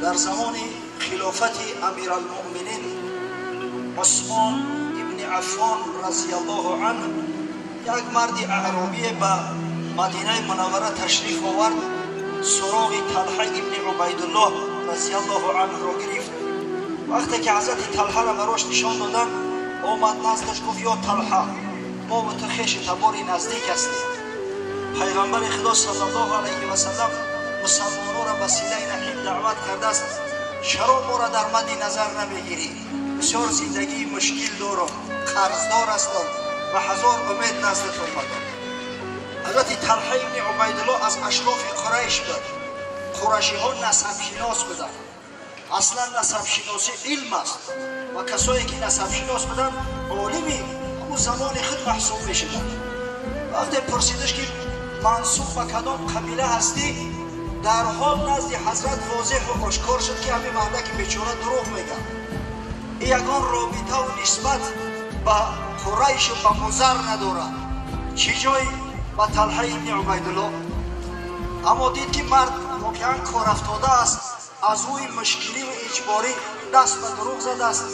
Дар замони хилофати Амиралмуъминин Усмон ибни Аффон разияллоҳу анҳу як марди аъробие ба Мадинаи Мунаввара ташриф овард, суроғи Талҳа ибни Убайдуллоҳ разияллоҳу анҳуро гирифт. Вақте ки ҳазрати Талҳаро барош нишон доданд, омад наздаш, гуфт: «Ё Талҳа, мо бо ту хеши табори наздик ҳастем. Пайғамбари Худо саллаллоҳу алайҳи васаллам мусалмононро ба силаи раҳим даъват кардааст. Чаро моро дар мадди назар намегирӣ? Бисёр зиндагии мушкил дорам, қарздор ҳастам ва ҳазор умед наздат омадам». Ҳазрати Талҳа ибни Убайдуллоҳ аз ашрофи Қурайш буд. Қурашиҳо насабшинос буданд. Аслан насабшиносӣ илм аст ва касое ки насабшинос буданд, олими ҳамун замони худ маҳсуб мешуданд. Вақте пурсидаш, ки мансуб ба кадом қабила ҳастӣ, дарҳол назди ҳазрат возеҳу ошкор шуд, ки ҳамин мардаки бечора дурӯғ мегӯяд. Ягон робитаву нисбат ба Қурайшу ба Музар надорад, чӣ ҷой ба Талҳа ибни Убайдуллоҳ. Аммо дид, ки мард воқеан корафтода аст, аз рӯи мушкиливу иҷборӣ даст ба дурӯғ задааст.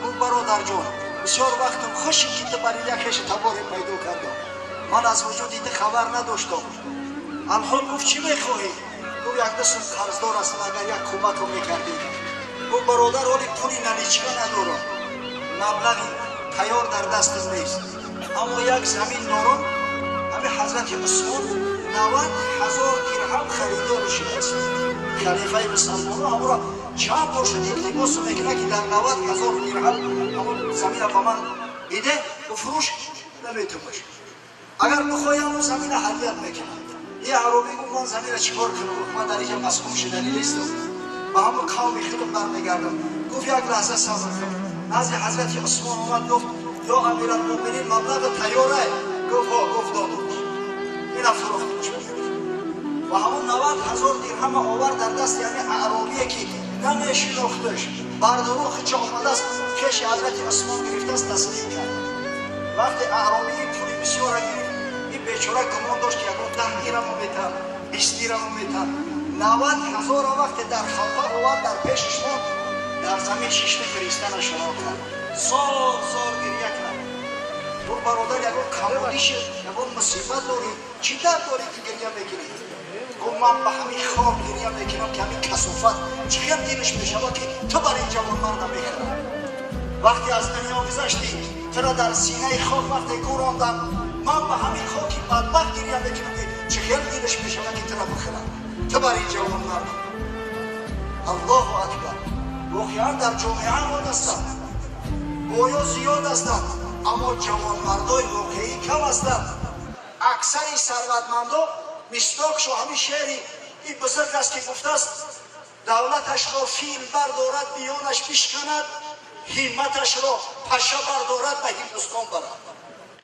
Гуфт: «Бародарҷон, бисёр вақтам хуши, ки ту бари як хеши таборе пайдо кардам. Ман аз вуҷуди ту хабар надоштам». Алҳол гуфт: «Чӣ мехоҳӣ?» Гуфт: «Як дастам қарздор ҳастам, агар як кӯмакро мекардӣ». Гуфт: «Бародар, ҳоли пули наличка надорам, маблағи тайёр дар дастам нест, аммо як замин дорам. Ҳамин ҳазрати Усмон 90 000 дирҳам харидор шудааст. Халифаи мусалмонон ҳамонро чанд бор шуд илтимосу мекунад, ки дар 90 000 дирҳам ҳамон замина ба ман биде. Фурӯш наметумаш. Агар бихоҳӣ, ҳамон замина ҳадият мекунам». Ин аъробӣ гуфт: «Ман замина чӣ кор кунам? Гуфт: «Ман дар инҷа маскун шуданӣ нестам, ба ҳамон қавми худам бармегардам». Гуфт: «Як лаҳза сабр кун». Назди ҳазрати Усмон омад, гуфт: «Ё Амиралмуъминин, маблағи тайёрай?» Гуфт: «Ҳо». Гуфт: «Додум, ина фурӯхтимш». Ва ҳамон 90 000 дирҳама овард дар дасти ҳамин аъробие, ки намешинохташ, бар дурӯғ чо омадааст, хеши ҳазрати Усмон гирифтааст, таслим кард. Вақте аъробии пули бисёра гирифт, ин бечора гумон дошт, ки ягон 10 дирҳамо метаҳад, 20 дирҳамо метаҳад. 90 000-ро вақте дар халта овард, дар пешиш монд, дар замин шишта гиристана шуруъ кард, зор зор гирья кард. Гуфт: «Бародар, ягон камбудӣ шуд, ягон мусибат дорӣ, чӣ дард дорӣ, ки гирья мекунӣ?» Гуфт: «Ман ба ҳамин хок гирья мекунам, ки ҳамин касофат чӣ хел дилаш мешавад, ки ту бар ин ҷавонмарда мехӯрад. Вақте аз дунё гузаштӣ, туро дар синаи хок вақте гӯрондам, ман ба ҳамин хоки бадбахт гирья мекунам, ки чӣ хел дилаш мешавад, ки туро бихӯрад, ту бар ин ҷавонмард». Аллоҳу акбар! Воқеан, дар ҷомеа мон ҳастанд, боё зиёд ҳастанд, аммо ҷавонмардои воқеӣ кам ҳастанд. Аксари сарватмандо мисдоқшо ҳамин шеъри ин бузург аст, ки гуфтааст: «Давлаташро фил бардорад, миёнаш бишканад, ҳимматашро паша бардорад, ба Ҳиндустон барад».